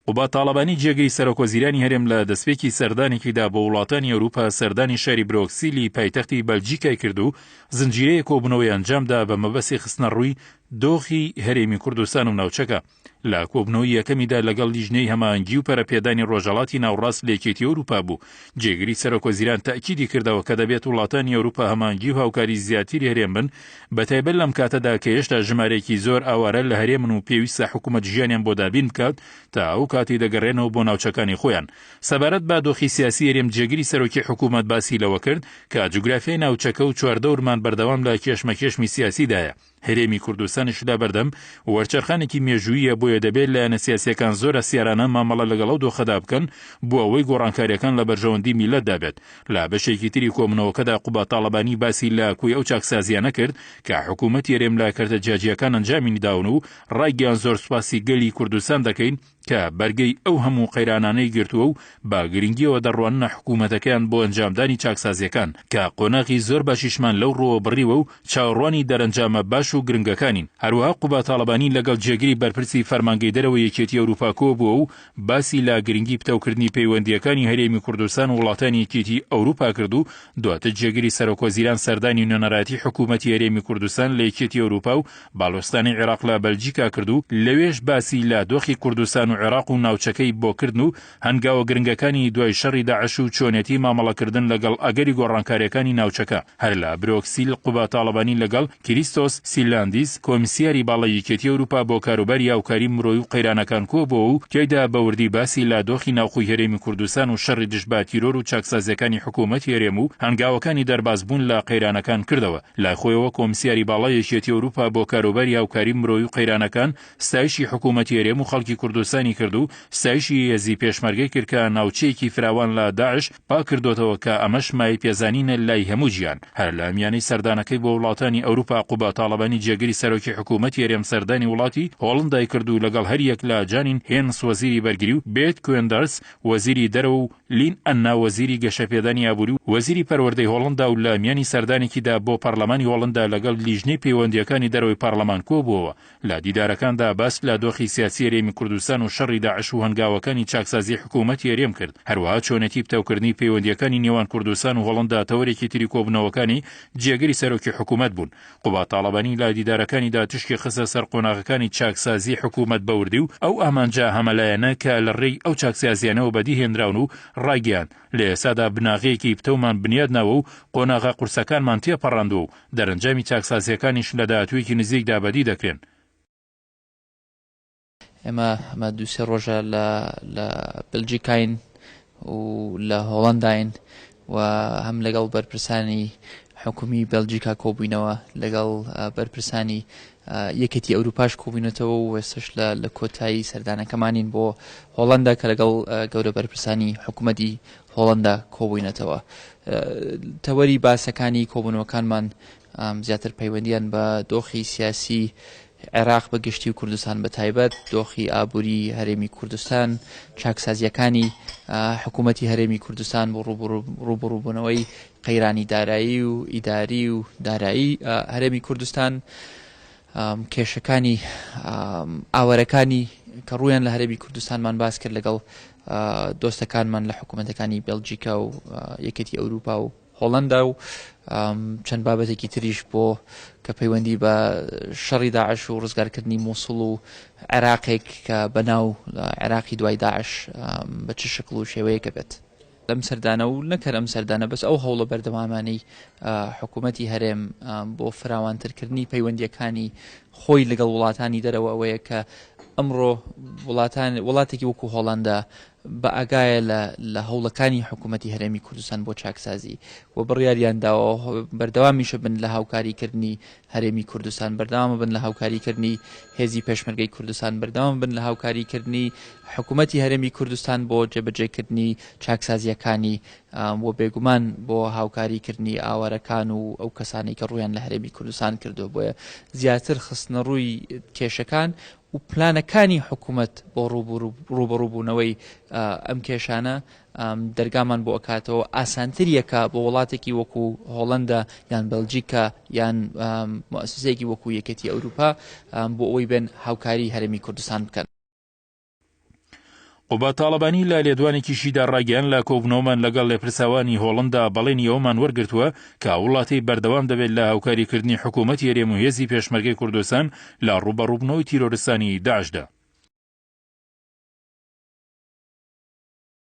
قوباد تاڵەبانی جێگری سەرۆکوەزیرانی هەرێم لە دەستپێکی سەردانێکیدا بۆ وڵاتانی ئەوروپا سەردانی شاری برۆکسیلی پایتەختی بەلجیکای کرد و زنجیرەیەک کۆبوونەوەی ئەنجامدا بە مەبەستی خستنەڕووی دۆخی هەرێمی کوردستان و ناوچەکە. لە کۆبوونەوەی یەکەمیدا لەگەڵ لیژنەی هەماهەنگی و پەرەپێدانی ڕۆژهەڵاتی ناوڕاست لە یەکێتی ئەوروپا بوو، جێگری سەرۆکوەزیران تەئکیدی کردەوە کە دەبێت وڵاتانی ئەوروپا هەماهەنگی و هاوکاری زیاتری هەرێم بن بەتایبەت لەم کاتەدا کە هێشتا ژمارەیەکی زۆر ئاوارە لە هەرێمن و پێویستە حکومەت ژیانیان بۆ دابین بکات تا ئەو کاتەی دەگەڕێنەوە بۆ ناوچەکانی خۆیان. سەبارەت بە دۆخی سیاسی هەرێم جێگری سەرۆکی حکومەت باسی لەوە کرد کە جوگرافیای ناوچەکە و چواردەورمان بەردەوام لە کێشمەکێشمی سیاسیدایە، هەرێمی کوردستانیش لە بەردەم وەرچەرخانێکی مێژووییە، بۆیە دەبێت لایەنە سیاسییەکان زۆر هەستیارانە مامەڵە لەگەڵ ئەو دۆخەدا بکەن بۆ ئەوەی گۆڕانکارییەکان لە بەرژەوەندی میللەتدا بێت. لە بەشێکی تری کۆبوونەوەکەدا قوباد تاڵەبانی باسی لە کۆی ئەو چاکسازییانە کرد کە حکوومەتی هەرێم لە کەرتە جیاجیاکان ئەنجامی داون و ڕایگەیاند زۆر سوپاسی گەلی کوردستان دەکەین کە بەرگەی ئەو هەموو قەیرانانەی گرتووە و بە گرنگییەوە دەڕواننە حکوومەتەکەیان بۆ ئەنجامدانی چاکسازییەکان کە قۆناغی زۆر باشیشمان لەو ڕووەوە بڕیوە و چاوەڕوانی دەرەنجامە باش و گرنگەکانین. هەروەها قوباد تاڵەبانی لەگەڵ جێگری بەرپرسی فەرمانگەی دەرەوەی یەکێتی ئەوروپا کۆبووە و باسی لە گرنگی پتەوکردنی پەیوەندییەکانی هەرێمی کوردستان و وڵاتانی یەکێتی ئەوروپا کرد و دواتر جێگری سەرۆکوەزیران سەردانی نوێنەرایەتی حکوومەتی هەرێمی کوردستان لە یەکێتی ئەوروپا و باڵوێزخانەی عێراق لە بەلجیکا کرد و لەوێش باسی لە دۆخی کوردستان و عێراق و ناوچەکەی بۆ کردن و هەنگاوە گرنگەکانی دوای شەڕی داعش و چۆنێتی مامەڵەکردن لەگەڵ ئەگەری گۆڕانکارییەکانی ناوچەکە. هەر لە برۆکسیل قوباد تاڵەبانی لەگەڵ کریستۆس سیلاندیس کۆمیسیاری باڵای یەکێتی ئەوروپا بۆ کاروباری هاوکاری مرۆیی و قەیرانەکان کۆبووەوە و تیایدا بە وردی باسی لە دۆخی ناوخۆی هەرێمی کوردستان و شەڕی دژ بە تیرۆر و چاکسازییەکانی حکوومەتی هەرێم و هەنگاوەکانی دەربازبوون لە قەیرانەکان کردەوە. لای خۆیەوە کۆمیسیاری باڵای یەکێتی ئەوروپا بۆ کاروباری هاوکاری مرۆیی و قەیرانەکان ستایشی حکوومەتی هەرێم و خەڵکی کوردستانی کرد و ستایشی هێزی پێشمەرگەی کرد کە ناوچەیەکی فراوان لە داعش پاککردۆتەوە کە ئەمەش مایەی پێزانینە لای هەموو جیهان. هەر لە میانەی سەردانەکەی بۆ وڵاتانی ئەوروپا قوباد تاڵەبانی جێگری سەرۆکی حکوومەتی هەرێم سەردانی وڵاتی هۆڵندای کرد و لەگەڵ هەریەک لە جانین هێنس وەزیری بەرگری و بێت کوێندەرس وەزیری دەرەوە و لین ئەننا وەزیری گەشەپێدانی ئابووری و وەزیری پەروەردەی هۆڵندا و لە میانی سەردانێکیدا بۆ پەڕلەمانی هۆڵندا لەگەڵ لیژنەی پەیوەندییەکانی دەرەوەی پەڕلەمان کۆبووەوە. لە دیدارەکاندا باس لە دۆخی سیاسی هەرێمی کوردستان و شەڕی داعش و هەنگاوەکانی چاکسازی حکوومەتی هەرێم کرد، هەروەها چۆنێتی پتەوکردنی پەیوەندییەکانی نێوان کوردستان و هۆڵندا تەوەرێکی تری کۆبوونەوەکانی جێگری سەرۆکی حکوومەت بوون. قوباد تاڵەبانی لە دیدارەکانیدا تیشکی خستە سەر قۆناغەکانی چاکسازی حکوومەت بە وردی و ئەو ئامانجە هەمەلایەنە کە لە ڕێی ئەو چاکسازیانەوە بەدی هێنراون و ڕایگەیاند، لە ئێستادا بناغەیەکی پتەومان بنیاد ناوە و قۆناغە قورسەکانمان تێپەڕاندووە و دەرەنجامی چاکسازییەکانیش لە داهاتوویەکی نزیکدا بەدی دەکرێن. ئێمە ئەمە دوو سێ ڕۆژە لە لە بلجیکاین و لە هۆڵنداین و هەم لەگەڵ بەرپرسانی حکومی بەلجیکا کۆبووینەوە لەگەڵ بەرپرسانی یەکێتی ئەوروپاش کۆبووینەتەوە و ئێستش لە لە کۆتایی سەردانەکەمانین بۆ هۆڵندا کە لەگەڵ گەورە بەرپرسانی حکوومەتی هۆڵندا کۆبووینەتەوە تەوەری باسەکانی کۆبوونەوەکانمان زیاتر پەیوەندیان بە دۆخی سیاسی عێراق بە گشتی و کوردستان بە تایبەت، دۆخی ئابووری هەرێمی کوردستان، چاکسازییەکانی حکوومەتی هەرێمی کوردستان بۆ ڕووبەڕووبوونەوەی قەیرانی دارایی و ئیداری و دارایی هەرێمی کوردستان، کێشەکانی ئاوارەکانی کە ڕوویان لە هەرێمی کوردستانمان باس کرد لەگەڵ دۆستەکانمان لە حکوومەتەکانی بێلجیکا و یەکێتی ئەوروپا و هۆڵەندا و چەند بابەتێکی تریش بۆ کە پەیوەندی بە شەڕی داعش و ڕزگارکردنی مووسڵ و عێراقێک کە بەناو عێراقی دوای داعش بە چ شکڵ و شێوەیەکە بێت. لەم سەردانە و نەک هەر ئەم سەردانە بەس ئەو هەوڵە بەردەوامانەی حکوومەتی هەرێم بۆ فراوانترکردنی پەیوەندییەکانی خۆی لەگەڵ وڵاتانی دەرەوە ئەوەیە کە ئەمڕۆ وڵاتان وڵاتێکی وەکو هۆڵەندا بە ئاگایە لە لە هەوڵەکانی حکوومەتی هەرێمی کوردستان بۆ چاکسازی و بڕیاریان داوە بەردەوامیشە بن لە هاوکاریکردنی هەرێمی کوردستان بەردەوامە بن لە هاوکاریکردنی هێزی پێشمەرگەی کوردستان بەردەوام بن لە هاوکاریکردنی حکوومەتی هەرێمی کوردستان بۆ جێبەجێکردنی چاکسازیەکانی و بێگومان بۆ هاوکاریکردنی ئاوارەکان و ئەو کەسانی کە ڕوویان لە هەرێمی کوردستان کردو بۆیە زیاتر خستنەڕووی کێشەکان و پلانەکانی حکومەت بۆ ڕووبەڕووبوونەوەی ئەم کێشانە دەرگامان بۆ ئەکاتەوە ئاسانتریەکە بۆ وڵاتێکی وەکو هۆڵندا یان بەلجیکا یان موسسەیەکی وەکو یەکێتی ئەوروپا بۆ ئەوەی بێن هاوکاری هەرێمی کوردستان بکەن. قوباد تاڵەبانی لە لێدوانێکیشیدا ڕایگەیاند، لە کۆبوونەوەمان لەگەڵ لێپرساوانی هۆڵندا بەڵێنی ئەوەمان وەرگرتووە کە وڵاتی بەردەوام دەبێت لە هاوکاریکردنی حکوومەتی هەرێم و هێزی پێشمەرگەی کوردستان لە ڕووبەڕووبوونەوەی تیرۆرستانی داعشدا.